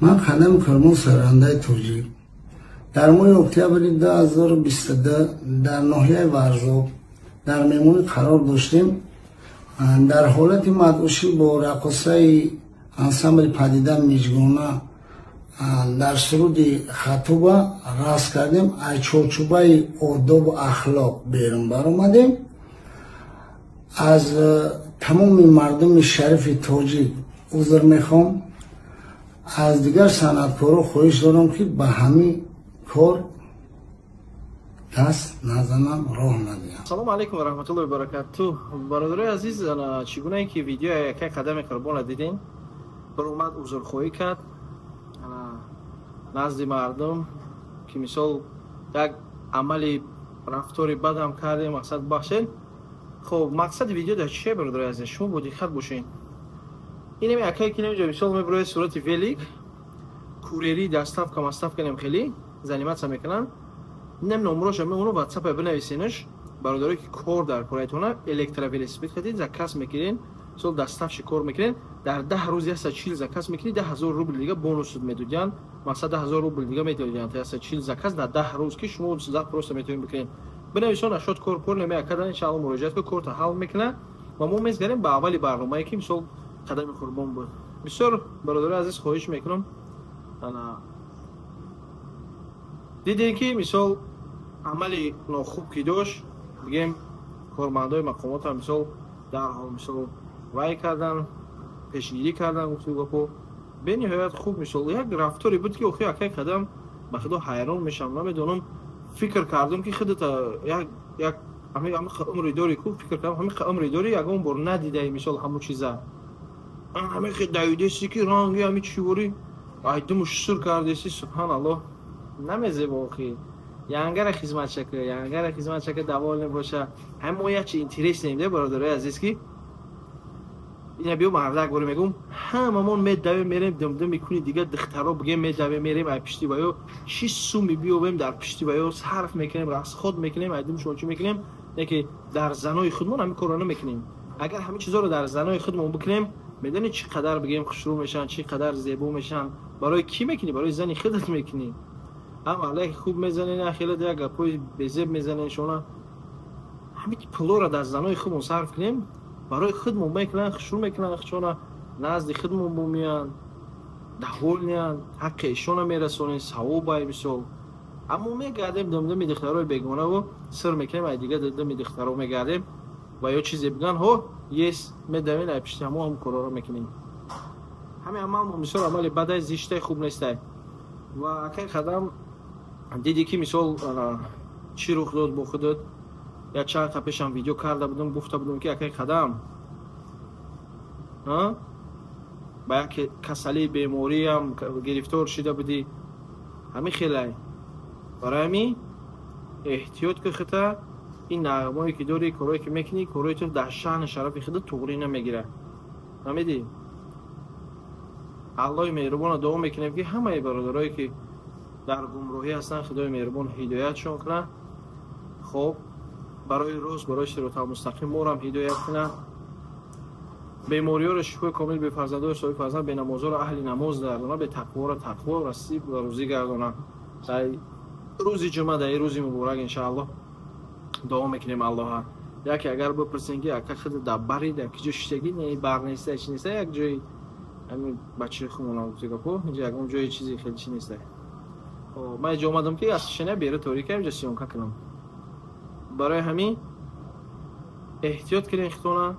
Ман Қадами Қурбон, сарояндаи тоҷик. Дар моҳи октябри 2022 дар ноҳияи Варзоб дар меҳмонӣ қарор доштем. Дар ҳолати мадҳушӣ бо раққосаи ансамбли «Падида» Миҷгона дар суруди «Хатоба» рақс кардем, аз чорчӯбаи одобу ахлоқ берун баромадем. Аз тамоми мардуми шарифи тоҷик узр мехоҳам. Аз дигар санъаткоро хоҳиш дорам, ки ба ҳамин кор даст назанам, роҳ надиҳам. Салому алайкум ва раҳматуллоҳи баракату, бародарои азиз. Чӣ гунае ки видеои якай Қадами Қурбонро дидем, баромад, узрхоҳӣ кард назди мардум, ки мисол як амали рафтори бадам кардем, мақсад бахшед. Хоб, мақсади видео дар чие, бародарои азиз? Шумо бо диққат бошед. Инами акае ки намиҷа мисол мебирояд, сурати велик, курьери, доставка маставка нем хеле заниматься мекунанд. Инам номроша меону ватсапа бинависенаш, бародарое ки кор дар кораитона, электровелосипед хатид заказ мекунен, мисол доставщик кор мекунен, дар 10 рӯз 140 заказ мекунӣ, 10 000 рубл дига бонус медодиянд, мақсад 10 000 рубл дига медодиянд. 140 заказ дар 10 рӯз, ки шумо просто метавонед бикунед. Бинависон ашод кор намеакадан, иншаалло муроҷиат ку, корта ҳал мекунад. Ва мо мезгарем ба аввали барномае, ки мисол Қадами Қурбон буд. Бисёр, бародари азиз, хоҳиш мекунам. Дидем, ки мисол амали нохуб ки дошт, бигем, кормандои мақомотам мисол дарҳол мисол вай кардан, пешгирӣ кардан. Гуфту гапо бениҳоят хуб, мисол як рафторе буд, ки охи акай Қадам, ба худо, ҳайрон мешавам. Намедонам, фикр кардам, ки худата як умре дорӣ ку, фикр кардам, ҳамин умре дорӣ, ягон бор надидаи мисол ҳамун чиза, ҳамин хел давидаси, ки ранги ҳами чиворӣ айдуму шур кардеси. Субҳаналлоҳ, намезеба охи. Янгара хизмат шака, янгара хизмат шака, довольный боша. Ҳам мо як чи интереснем де, бародарои азиз, ки ина биё мардак боре мегум, ҳамамон медавем, мерем димдим мекуни дигар духтаро, бигем, медавем, мерем ай пишти ваё, чӣ суми биёбем, дар пишти ваё сарф мекунем, расход мекунем, айдумшон чӣ мекунем, не ки дар занои худмон ҳамин корро намекунем. Агар ҳамин чизоро дар занои худмон бикунем, медонӣ, чӣ қадар, бигем, хушрӯ мешаванд, чӣ қадар зебо мешаванд. Барои кӣ мекунӣ? Барои зани худат мекунӣ. Ҳам алайҳи хуб мезанен, хеле як гапҳои безеб мезанен шона. Ҳамин пулоро дар занои худмон сарф кунем, барои худмон мекунанд, хушрӯ мекунанд хучона, назди худмон бумиянд, довольный янд, ҳаққи эшона мерасонем, савобай мисол. Аммо мегардем димдими духтарои бегонаву сир мекунем, ай дига димдими духтаро мегардем ва ё чизе биган, ҳо ес медавем, ай пишти ҳамо ҳам корҳоро мекунем. Ҳамин амал мисол амали бадай, зиштай, хуб нестай. Ва акай Қадам, дидӣ, ки мисол чӣ рух дод бо худат. Як чанд қа пешам видео карда будам, гуфта будам, ки акай Қадам ба як касалии бемориам гирифтор шида будӣ. Ҳамин хелай. Барои ҳамин эҳтиёт ки хита ин нағмое ки дорӣ, корое ки мекунӣ, корои ту дар шаъну шарафи худа туғрӣ намегирад. Фаҳмидӣ? Аллоҳи меҳрубонро дуо мекунем, ки ҳамаи бародарое ки дар гумроҳӣ ҳастанд, Худои меҳрубон ҳидоятшон кунад. Хоб, барои рост, барои сироталмустақим морам ҳидоят кунад. Бемориёро шифои комил, бефарзандоро соҳиби фарзанд, бенамозоро аҳли намоз гардона, бетақворо тақво расиб ва рӯзӣ гардона. Дар рӯзи ҷумъа, дар рӯзи муборак, иншааллоҳ, дуо мекунем Аллоҳа. Яке агар бипурсем, ки ака, худ дар бари, дар киҷо шиштагӣ, не, бар неста, чи неста, як ҷои ҳамин бачаи хумона гуфти гапо, инҷа ягон ҷои чизи хеле чи неста. Ман инҷо омадам, ки аз шина беру торика инҷа съёмка кунам. Барои ҳамин эҳтиёт кунед худтона.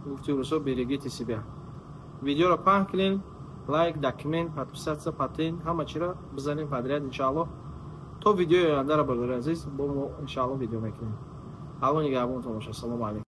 Гуфти русо, берегите себя. Видеоро паҳн кунед, лайк, документ, подписаться, патент, ҳама чиро бизанем подряд, иншааллоҳ. То видеои ояндара, бародари азиз, бо мо иншааллоҳ видео мекунем. Алло нигаҳбонтон бошад. Ассалому алайкум.